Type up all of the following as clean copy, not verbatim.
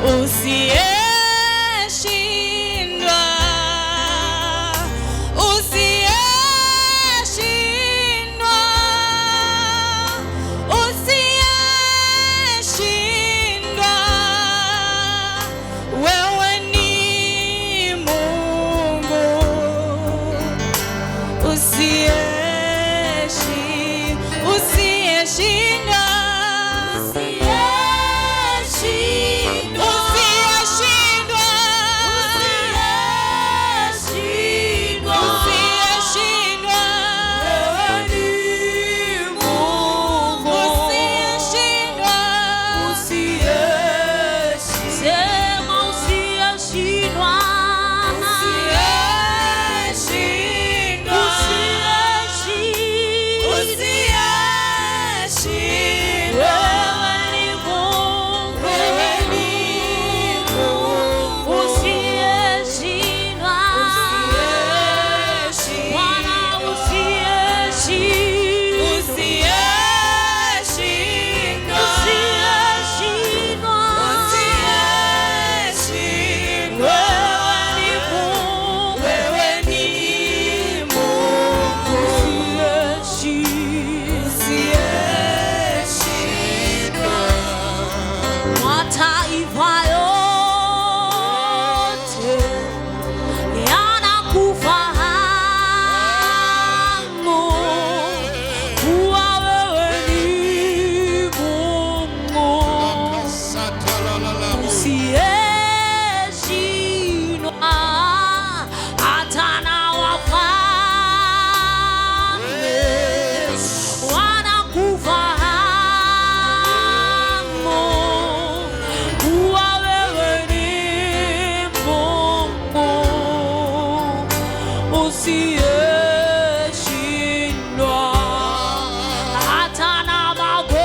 Usiyeshindwa, usiyeshindwa, usiyeshindwa. Wewe ni Mungu usiyeshindwa, Usiyeshindwa. Usiyeshindwa, Usiyeshindwa. Usiyeshindwa. Wewe ni Mungu. Usiyeshindwa. Sema usiyeshindwa. Usiyeshindwa. Usiyeshindwa. Usiyeshindwa. Wewe ni Mungu. Wewe ni Mungu. Usiyeshindwa. Bwana usiyeshindwa. Usiyeshindwa. Usiyeshindwa. Usiyeshindwa. Wewe ni Mungu. Wewe ni Mungu. Usiyeshindwa. Usiyeshindwa. Mataifa yote yanakufahamu kuwa wewe ni Mungu usiyeshindwa, hata na wafalme wanakufahamu kuwa wewe ni Mungu usiyeshindwa, hata na magonjwa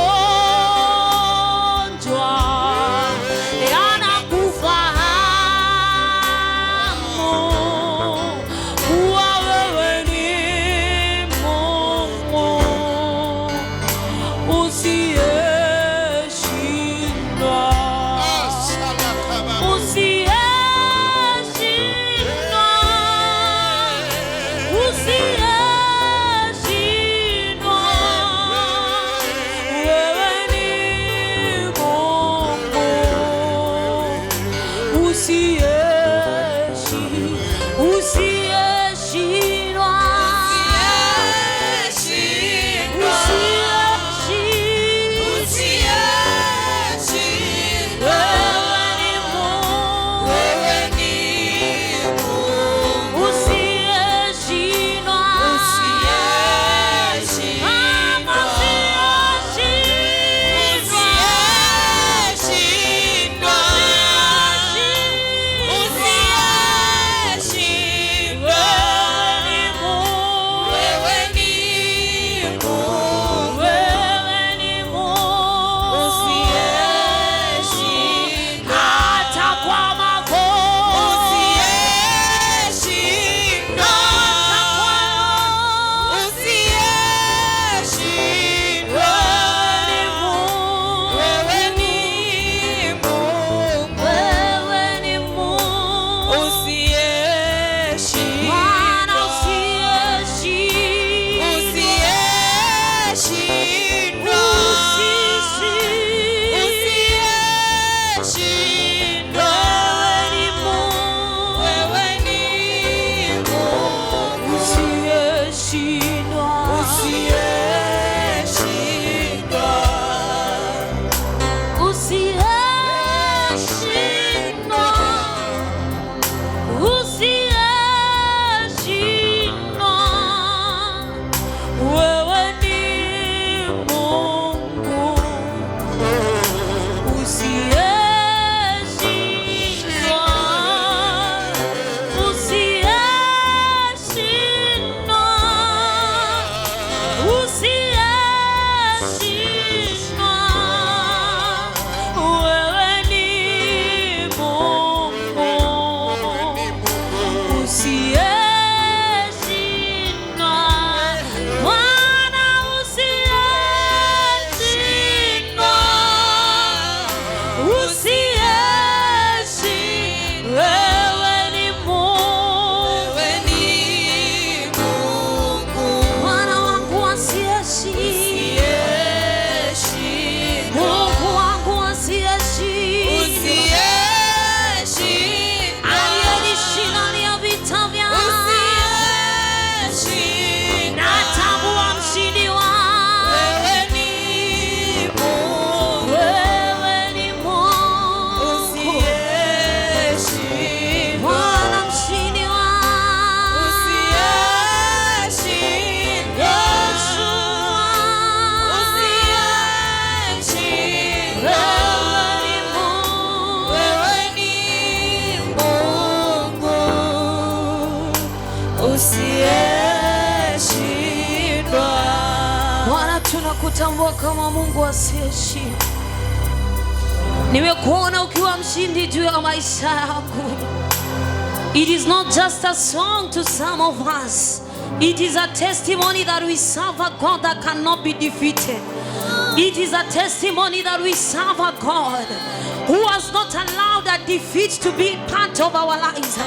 yanakufahamu kuwa wewe ni Mungu usiyeshindwa. Usiyeshindwa, usiyeshindwa, wewe ni Mungu usiyeshindwa, Usiyeshindwa. usiyeshindwa. Usiyeshindwa. Wewe ni Mungu. Wewe ni Mungu. Usiyeshindwa. Usiyeshindwa. Mama, usiyeshindwa. Usiyeshindwa. Nimekutambua kama Mungu asiyeshindwa. Nimekuona ukiwa mshindi juu ya maisha yangu. It is not just a song to some of us. It is a testimony that we serve a God that cannot be defeated. It is a testimony that we serve a God who has not allowed a defeat to be part of our lives,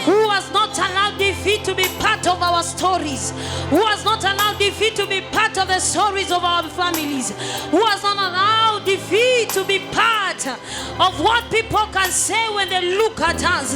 who has not allowed defeat to be part of our stories, who has not allowed defeat to be part of the stories of our families, who has not allowed defeat to be part of what people can say when they look at us.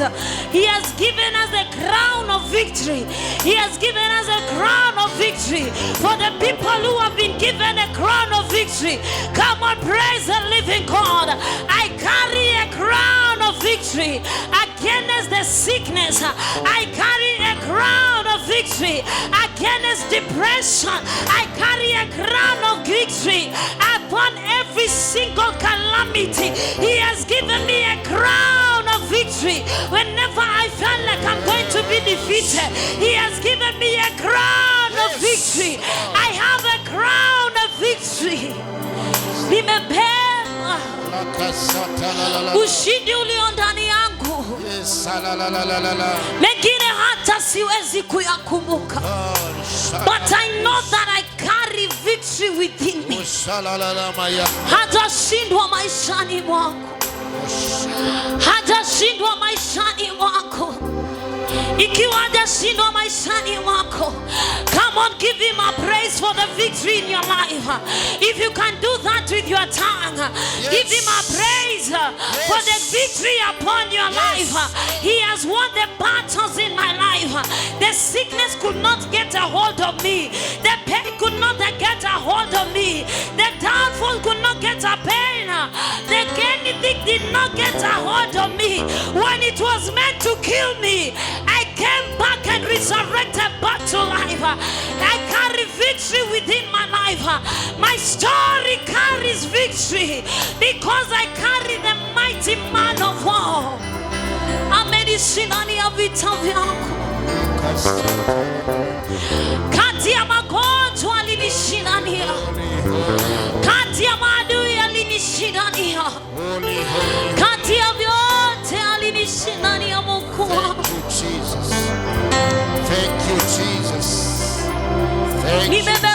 He has given us the crown of victory. He has given us a crown of victory. For the people who have been given a crown of victory, come on, praise the living God. I carry a crown of victory against the sickness. I carry a crown of victory against depression. I carry a crown of victory upon every single calamity. He has given me a crown of victory. Whenever I felt like I'm going to be defeated, He has given me a crown of victory. I have a crown of victory. Nimebeba ushindi ulio ndani yangu, mengine hata siwezi kuyakumbuka, but I know that I carry victory within me. Hajashindwa maishani mwangu, hajashindwa maishani mwako. Ikiwa hajashindwa maishani mwako, come on, give him a praise for the victory in your life. If you can do that with your tongue, give him a praise for the victory upon your life. He has won the battles in my life. The sickness could not get a hold of me. The pain could not get a hold of me. The downfall could not get a pain. The anything did not get a hold of me. When it was meant to kill me, I came back and resurrected back to life. I carry victory within my life. My story carries victory because I carry the mighty man of war. Amenishindania vita vyangu. Kati ya magonjwa alinishindania, kati ya maadui alinishindania, kati ya vyote alinishindania Mungu wangu. Thank you, Jesus. Thank you, Jesus. Thank you. Nimebeba